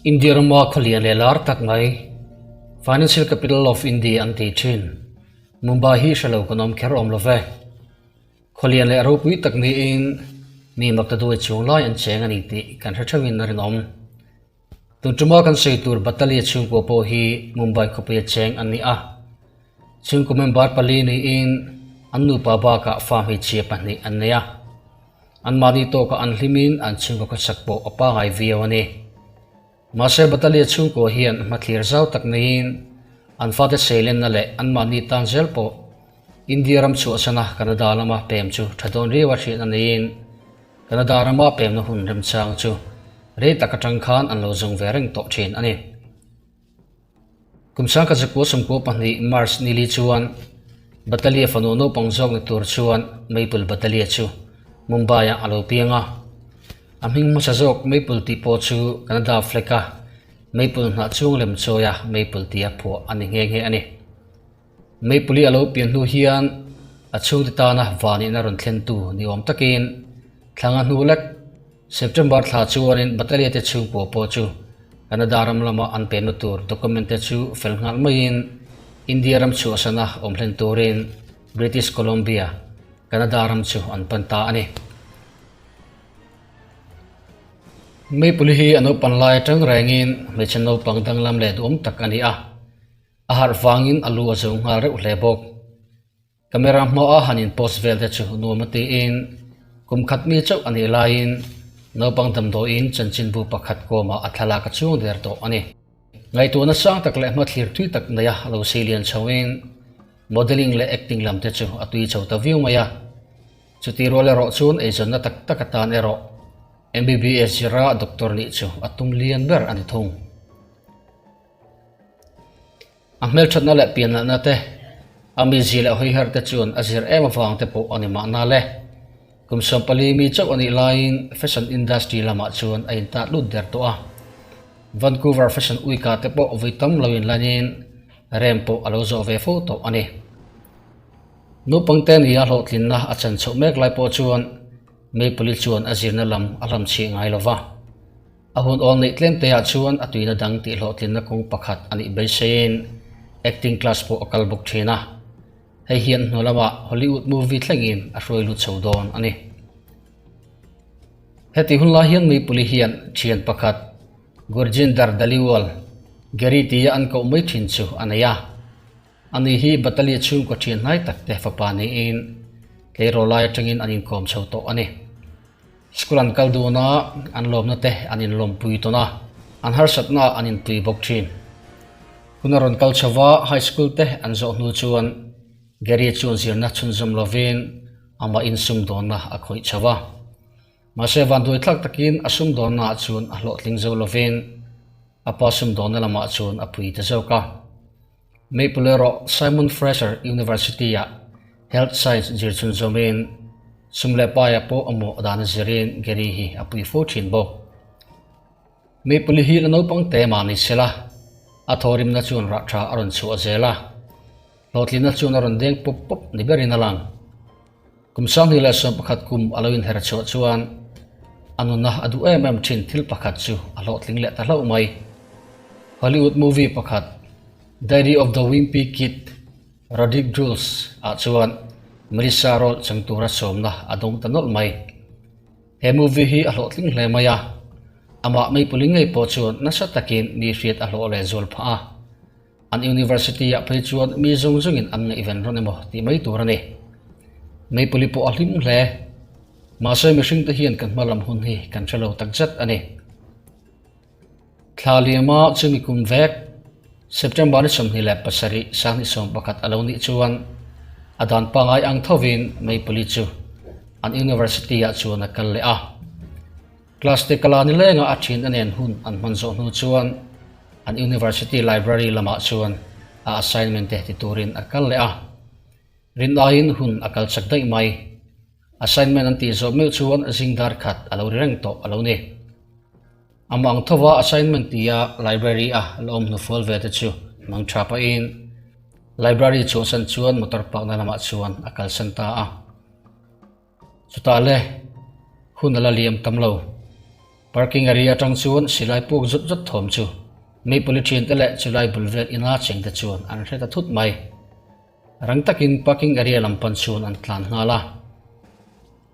India rama khawlian leh lar tak mai, Financial Capital of India an tih thin, Mumbai hi hre lo kan awm kher awm lo ve. Khawlian leh ropui tak niin mi maktaduai chuang lai an cheng a ni tih kan hre theuhin a rinawm. Tun tuma kan sawi tur Batalia chhungkua pawh hi Mumbai khawpuia cheng an ni a. Chhungkaw member pali niin an nupa bakah fa hmeichhia pahnih an nei a. Anmahni tawkah an hlimin an chhungkaw khawsak pawh a pangai viau a ni. Mahse Batalia chhungkua hian hmathlir zau tak neiin an fate seilenna leh anmahni tan zel pawh India ram chhuahsana Canada lama pem chu tha dawn riau a hriatna neiin Canada rama pemna hun remchang chu rei tak atang khan an lo zawng ve reng tawh thin a ni. Kum sangkhat zakua sawmkua pahnih March nili chuan Batalia fanu naupang zawk ni tur chuan Maple Batalia chu Mumbai-ah a lo piang a. A hming hmasa zawk Maple tih pawh chu Canada flag-a Maple hnah chuang lem chawia Maple tia phuah a ni nghe nghe a ni. Meipuli a lo pian hnu hian a chhungte tana vanihna rawn thlentu ni awm takin thlanga hnu lek September thla chuanin Batalia te chhungkua pawh chu Canada ram lama an penna tur document te chu fel nghal maiin India ram chhuahsana awm hlen turin British Columbia, Canada ram chu an pan ta a ni. Meipuli hi a naupan lai atang rengin hmeichhe naupang danglam leh duhawm tak a ni a. A harh vangin a lu a zo nghal reuh hle bawk. Camera hmaah han in post vel te chu nuam a tiin kum khat mi chauh a nih laiin naupang damdawiin chanchinbu pakhat kawmah a thlalak a chuang der tawh a ni. Ngaihtuahna sang tak leh hmathlir tui tak neia lo sei lian chhoin modelling leh acting lam te chu a tui chho ta viau mai a. Chuti rual erawh chuan eizawnna tak tak atan erawh MBBS zira doctor nih chu a tum lian ber a ni thung. A hmelthatna leh pianlatna te, a mizia leh hawiher te chuan a zir em avang te pawh a ni mahna le. Kum 14 mi chauh a nih laiin fashion industry lamah chuan a intat lut der tawh a. Vancouver Fashion Week-ah te pawh vui tam lo inlanin rem pawh a lo zawh ve fo tawh a ni. Naupangte nia hlawhtlinna a chan chhoh mek lai pawh chuan Maple-i chuan a zirna lam a hlamchhih ngai lo va. A hun awl neih tlem te ah chuan a tuina dang tih hlawhtlinna kawng pakhat a nih beiseiin acting class pawh a kal bawk thin a. Hei hian hnu lamah Hollywood movie thlengin a hruai lut chho dawn a ni. Heti hun lai hian Mipuli hian thian pakhat Gurjinder Dhaliwal, Gary tia an koh mai thin chu a nei a. Ani hi Batalia chhungkaw thian hnai tak te fapa niin tleirawl lai atangin an inkawm chho tawh a ni. School an kal dun a, an lawmna te an inlawmpui tawn a, an harsatna ah an inpui bawk thin. Hun a rawn kal chho va, high school te an zawh hnu chuan Gary chuan zirna chhunzawm lovin amah insumdawnna a khawih chho a. Mahse vanduai thlak takin a sumdawnna ah chuan a hlawhtling zo lovin a pa sumdawnna lamah chuan a pui ta zawk a. Maple erawh Simon Fraser University-ah Health Science zir chhunzawmin sum leh paiah pawh a mawh dan a zirin Gary hi a pui fo thin bawk. Maple hi la naupang te mah ni sela, a thawrimna chuan rah tha a rawn chhuah zel a, hlawhtlinna chuan a rawn deng pawp pawp ni berin a lang. Kum 2011 kum a lo inher chhuah chuan a nuna a duh em em thin thil pakhat chu a hlawhtling leh ta hlauh mai. Hollywood movie pakhat Diary of the Wimpy Kid, Rodrick Jules ah chuan Melissa role cheng tura sawmna a dawng ta nawlh mai. He movie hi a hlawhtling hle mai a, amah Maple-i ngei pawh chuan nasa takin mi hriat a hlawh leh zual phah a. An university ah phei chuan mi zawng zawngin an ngaihven rawn emaw tih mai tur a ni. Maple-i pawh a hlim hle. Mahse mihringte hian kan hma lam hun hi kan hre lo takzet a ni. Thla liama chumi kum vek, September ni 27, 2011 a lo nih chuan a dan pangai ang thovin Maple-i chu an university ah chuan a kal leh a. Class te kala ni lenga a thin a nen hun an hman zawh hnu chuan an university library lamah chuan a assignment te ti turin a kal leh a. Rin aiin hun a kal chak daih mai. Assignment an tih zawh meuh chuan zing dar khat a lo ri reng tawh a lo ni. Amah ang thova assignment tia library a la awm hnufual ve te chu mang tha pahin library chhuahsan chuan motor park na lamah chuan a kalsan ta a. Chutah le, hun a la liam tam lo. Parking area atang chuan silai puk zut zut thawm chu Maple-i thiante leh chulai bul vel ina chengte chuan an hre ta thut mai. Rang takin parking area lam pan chuan an tlan nghal a.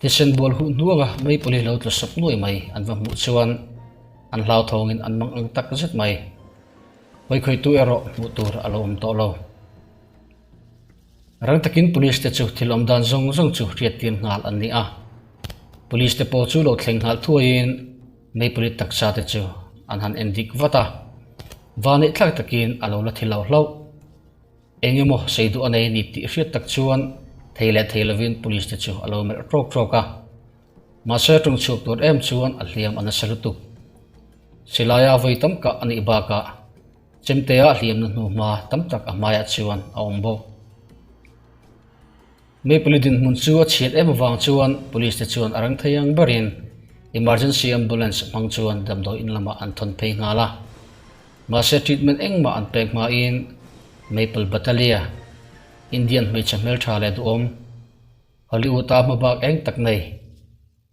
Thisen bual huh hnuanga Maple-i lo tla sawp nuai mai an va hmuh chuan an hlauthawngin an mang ang tak zet mai. Hawikhawihtu erawh hmuh tur a lo awm tawh lo. Rang takin police te chu thil awm dan zawng zawng chu hriattir nghal an ni a. Police te pawh chu lo thleng nghal thuaiin Maple taksa te chu an han en dik vat a. Vaneih thlak takin a lo la thi lo hlauh. Eng emaw sei duh a nei a ni tih hriat tak chuan thei leh thei lovin police te chu a lo melh trawk trawk a. Mahse tawng chhuak tur em chuan a hliam a nasa lutuk. Silaia vawi tam kah a nih bakah Chemtea hliamna hnuhma tam tak a hmaiah chuan a awm bawk. Maple dinhmun chu a chhiat em avang chuan police te chuan a rang thei ang berin emergency ambulance hmang chuan damdawi in lamah an thawn phei nghal a. Mahse treatment engmah an pek hmain Maple Battaliya, Indian hmeichhe hmeltha leh duhawm, Hollywood-a hmabak eng tak nei,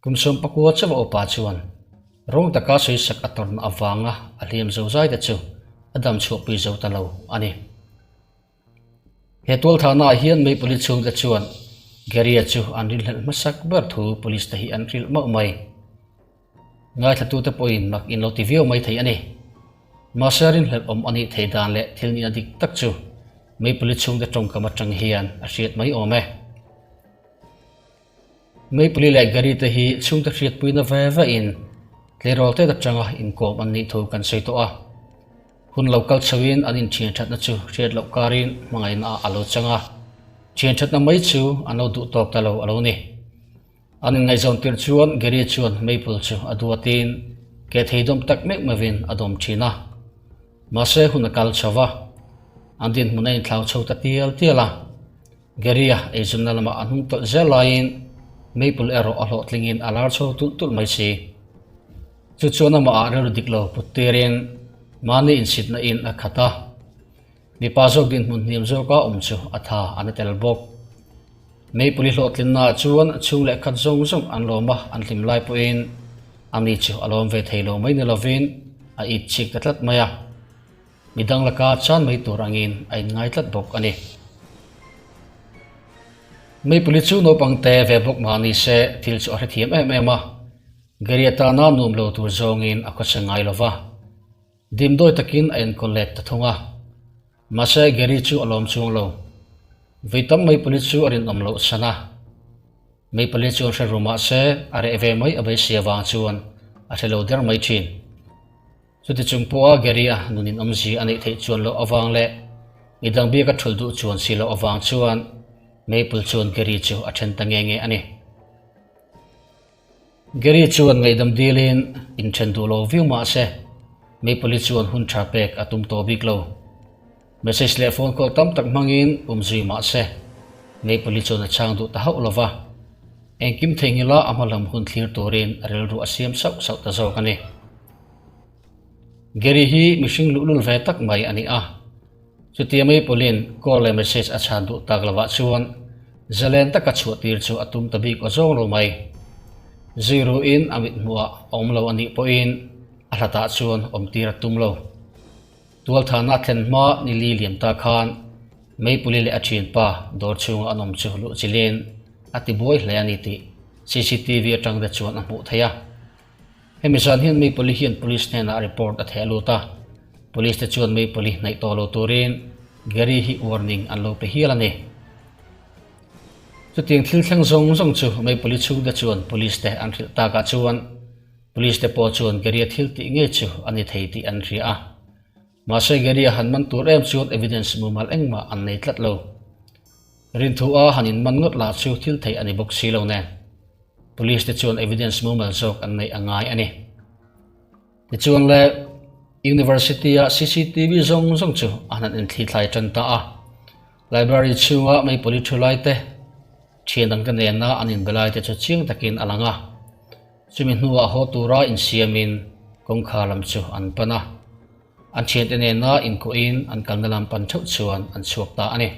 Kum 14 chauh a upa chuan rawng taka sawisak a tawrhna avanga a hliam zo zai te chu a dam chhuahpui zo ta lo a ni. He tualthahna ah hian May Police chhungte chuan Gary-a chu an rinhlelh hmasak ber thu Police te hi an hrilh mauh mai. Ngaithlatute pawhin mak in lo ti viau mai thei a ni. Mahse rinhlelh awm a nih theih dan leh thil nihna dik tak chu May Police chhungte tawngkam atang hian a hriat mai awm e. Maple leh Gary te hi chhungte hriatpuina ve ve in tleirawl te atanga inkawm an nih thu kan sawi tawh a. Hun lo kal chho in an inthian thatna chu hriat loh karin hmangaihna ah a lo chang a, thian thatna mai chu an lo duh tawk ta lo a lo ni. An inngaihzawn tirh chuan Gary chuan Maple chu a duatin ke thei dawm tak meuh meuhin a dawm thin a. Mahse hun a kal chho va, an dinhmun a inthlau chho ta tial tial a. Gary-a eizawnna lamah a hnung tawlh zel laiin Maple erawh a hlawhtlingin a lar chho tulh tulh mai si. Chu chuan amahah rilru dik lo put tirin mahni insitna in a khat a, mipa zawk dinhmun hniam zawka awm chu a tha an a tel bawk. Maple-i hlawhtlinnaah chuan chhung leh khat zawng zawng an lawm a, an hlim lai pawhin ani chu a lawm ve thei lo mai ni lovin a it chik ta tlat mai a. Midang laka chan mai tur angin a inngai tlat bawk a ni. Maple chu naupang te ve bawk mah ni se thil chu a hrethiam em em a, Gary atana nuam lo tur zawngin a khawchhe ngai lo va, dimdawi takin a enkawl let ta thung a. Mahse Gary chu a lawm chuang lo. Vei tam Maple chu a rinawm loh chhan a. Maple chuan hre ru mah se a reh ve mai a beisei avang chuan a hre lo der mai thin. Chuti chung pawha Gary-a nunin awmzi a neih theih chuan loh avang leh midang biak a thulh duh chuan si loh avang chuan Maple chuan Gary chu a then ta nge nge a ni. Gary chuan ngaihdam dilin inthen duh lo viau mah se Maple-i chuan hun tha pek a tum tawh bik lo. Message leh phone call tam tak hmangin umzui mah se Maple-i chuan a chhang duh ta hauh lo va, engkim theihnghilha a hmalam hun thlir turin a rilru a siam sauh sauh ta zawk a ni. Gary hi mihring luhlul ve tak mai a ni a, chutia Maple-in call leh message a chhan duh tak lovah chuan zalen taka chhuah tir chu a tum ta bik aw zawng lo mai. Zui ruin a mithmuhah a awm lo a nih pawhin a hlatah chuan awm tir a tum lo. Tualthahna a thlen hma ni li liam ta khan Maple-i leh a thianpa dawr chhunga an awm chu luh chilin a ti buai hle a ni tih cctv atang te chuan a hmuh theih a. Hemi zan hian Maple-i hian police hnenah report a theh lut a, police te chuan Maple-i hnaih tawh lo turin Gary hi warning an lo pe hial a ni. Chutiang thil thleng zawng zawng chu Maple-i chhungte chuan police te an hrilh takah chuan Police te pawh chuan Gary-a thil tih ngei chu a ni thei tih an hria a. Mahse Gary-a han man tur em chuan evidence mumal engmah an nei tlat lo. Rinthu a han inman ngawt lah chu thil theih a ni bawk si lo nen. Police te chuan evidence mumal zawk an neih a ngai a ni. Tichuan le University-a cctv zawng zawng chu a han inthlithlai tan ta a. Library chhunga Maple-i thu lai te, Thian dangte nena an inbe lai te chu chiang takin a lang a. Chumi hnuah haw tura insiamin kawngkhar lam chu an pan a. An thiante nena inkuahin an kalna lam pan theuh chuan an chhuak ta a ni.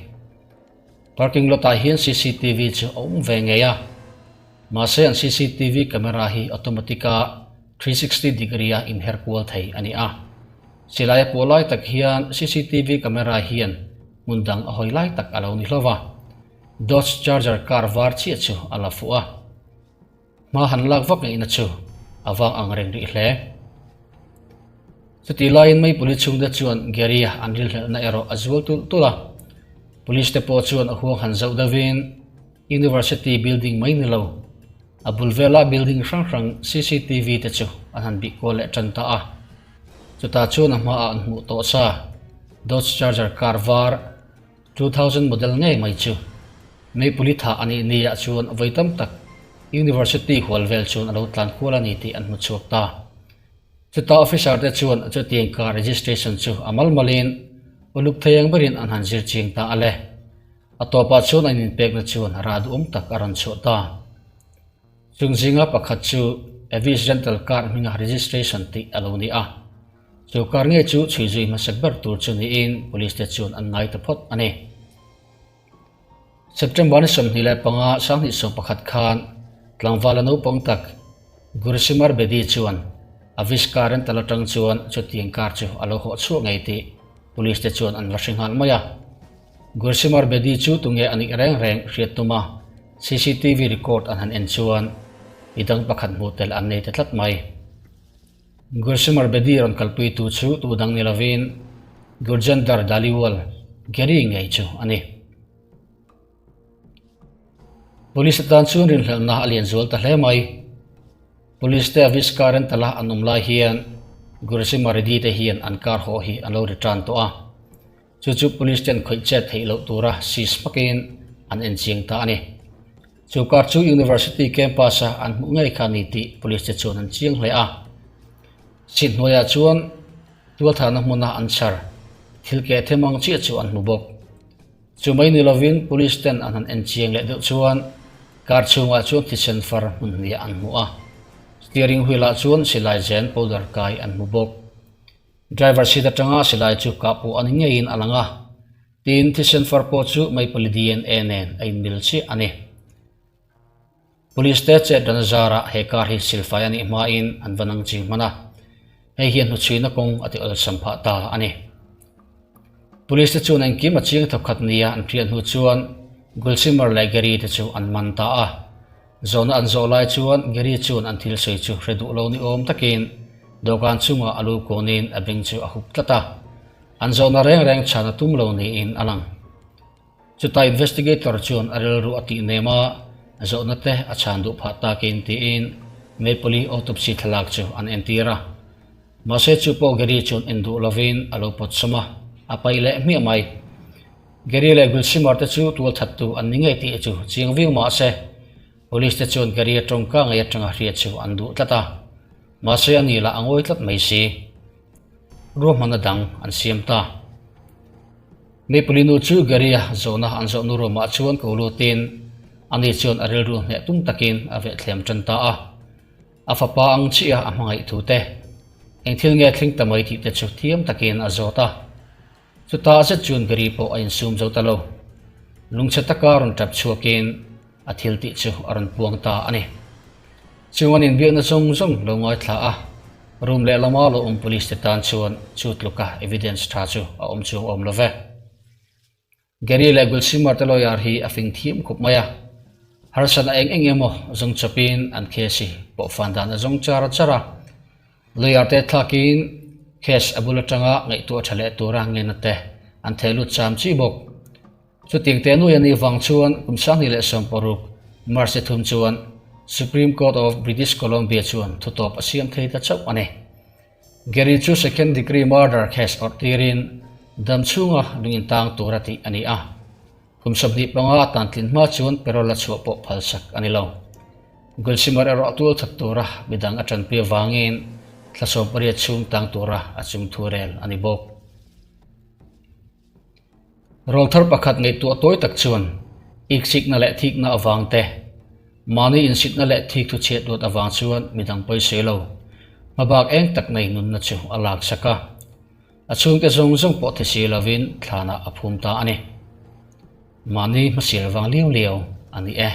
Parking lot ah hian cctv chu a awm ve ngei a. Mahse an cctv camera hi automatic a. 360 degree-a inher kual thei a ni a. Silai a puah lai tak hian cctv camera hian hmun dang a hawi lai tak a lo ni hlauh a. Dodge Charger car var chiah chu a la fuh a. Hma han lak vak ngaihna chu a vang ang reng rih hle. Chutih laiin May Police chhungte chuan Gary-a an rilhlelhna erawh a zual tulh tulh a. Police te pawh chuan a huang han zauh deuhin University building mai ni lo, a bul vela building hrang hrang cctv te chu an han bih kual leh tan ta a. Chutah chuan a hmaah an hmuh tawh sa Dodge Charger car var, 2000 model ngei mai chu Meipuli thah a nih niah chuan vawi tam tak University hual vel chuan a lo tlan kual a ni tih an hmu chhuak ta. Chutah officer te chuan chutiang car registration chu a mal malin uluk thei ang berin an han zir ching ta a le. A tawpah chuan an inpekna chuan rah duhawm tak a rawn chhuah ta. Chung zinga pakhat chu Avis Rental Car hminga registration tih a lo ni a. Chu kar ngei chu chhui zui hmasak ber tur chu niin Police te chuan an ngai ta phawt a ni. September ni 25 2011 khan tlangvala naupang tak Gursimar Bedi chuan Avis car rental atang chuan chutiang car chu a lo hawh chhuah ngei tih Police te chuan an va hre nghal mai a. Gursimar Bedi chu tunge a nih reng reng hriat tum a cctv record an han en chuan midang pakhat hmuh tel an nei ta tlat mai. Gursimar Bedi rawn kalpuitu chu tu dang ni lovin Gurjendar Dhaliwal, Gary ngei chu a ni. Police atan chuan rinhlelhna a lian zual ta hle mai. Police te Avis car rental a an awm lai hian Gursimar Reddy te hian an car hawh hi an lo return tawh a. Chu chu police ten khawih chet theih loh tura seize hmakin an en chiang ta a ni. Chu car chu University campus a an hmuh ngei kha a ni tih police te chuan an chiang hle a. Seat hnuaiah chuan tualthahna hmuna an chhar thil keh them ang chiah chu an hmu bawk. Chu mai ni lovin police ten an han en chiang leh deuh chuan car chhungah chuan thisen far hmun hniah an hmu a. Steering wheel ah chuan silai zen powder kai an hmu bawk. Driver seat atanga silai chu kah pawh a ni ngeiin a lang a, tin thisen far pawh chu Maipali dna nen a inmil chiah a ni. Police te chet dan zarah he car hi silfai a nih hmain an va nang ching hman a, hei hian hnuchhuina kawng a ti awlsam phah ta a ni. Police te chuan engkim a chiang thawkhat nia an hriat hnu chuan Gulsimar leh Gary te chu an man ta a. Zawhna an zawh lai chuan Gary chuan an thil sawi chu hre duh lo ni awm takin dawhkan chungah a lu kawnin a beng chu a hup tlat a, an zawhna reng reng chhan a tum lo niin a lang. Chutah investigator chuan a rilru a tih nem a, zawhna te a chhan duh phah takin tiin Maple-i autopsy thlalak chu an entir a. Mahse chu pawh Gary chuan en duh lovin a lo pawt sawm a, a paih leh hmiah mai. Gary leh Gulsimar te chu tualthattu an ni ngei tih chu chiang viau mah se, Police te chuan Gary a tawngka ngei atanga hriat chu an duh tlat a, mahse a ni lah a ngawi tlat mai si. Ruahmanna dang an siam ta. Maple-i nu chu Gary-a zawhna an zawh nu room-ah chuan ko lutin ani chuan a rilru hneh tum takin a vehthlem tan ta a. A fapa ang chiah a hmangaih thu te, eng thil nge thleng ta mai tih te chu thiam takin a zawt a. Chutah zet chuan Gary pawh a insum zo ta lo. Lungchhe taka rawn tap chhuakin a thil tih chu a rawn puang ta a ni. Chung an inbiakna zawng zawng lo ngaithla a, room lehlama lo awm police te tan chuan chu tluka evidence tha chu a awm chuang awm lo ve. Gary leh Gulsimar te lawyer hi a fing thiam khawp mai a, harsatna eng eng emaw zawng chawpin an case hi pawhfan dan a zawng char char a. Lawyer te thlakin case a bul atanga ngaihtuah tha leh tura ngenna te an theh lut cham chi bawk. Chutiang te nuai a nih vang chuan kum 2016 March ni thum chuan Supreme Court of British Columbia chuan thutawp a siam thei ta chauh a ni. Gary chu second degree murder case awrh tirin dam chhunga lungin tang tura tih a ni a. Kum 25 a tan tlin hma chuan parole a chhuah pawh phalsak a ni lo. Gulsimar erawh a tual that tura midang a tanpui avangin thla 18 chhung tang tura a chung thu rel a ni bawk. Rawlthar pakhat ngaihtuah tawi tak chuan iksikna leh thikna avang te, mahni insitna leh thik thu chhiat luat avang chuan midang pawi sawi lo, hmabak eng tak nei nunna chu a laksak a. A chhungte zawng zawng pawh thi si lovin thlanah a phum ta a ni. Mahni hmasial vang liau liau a ni e.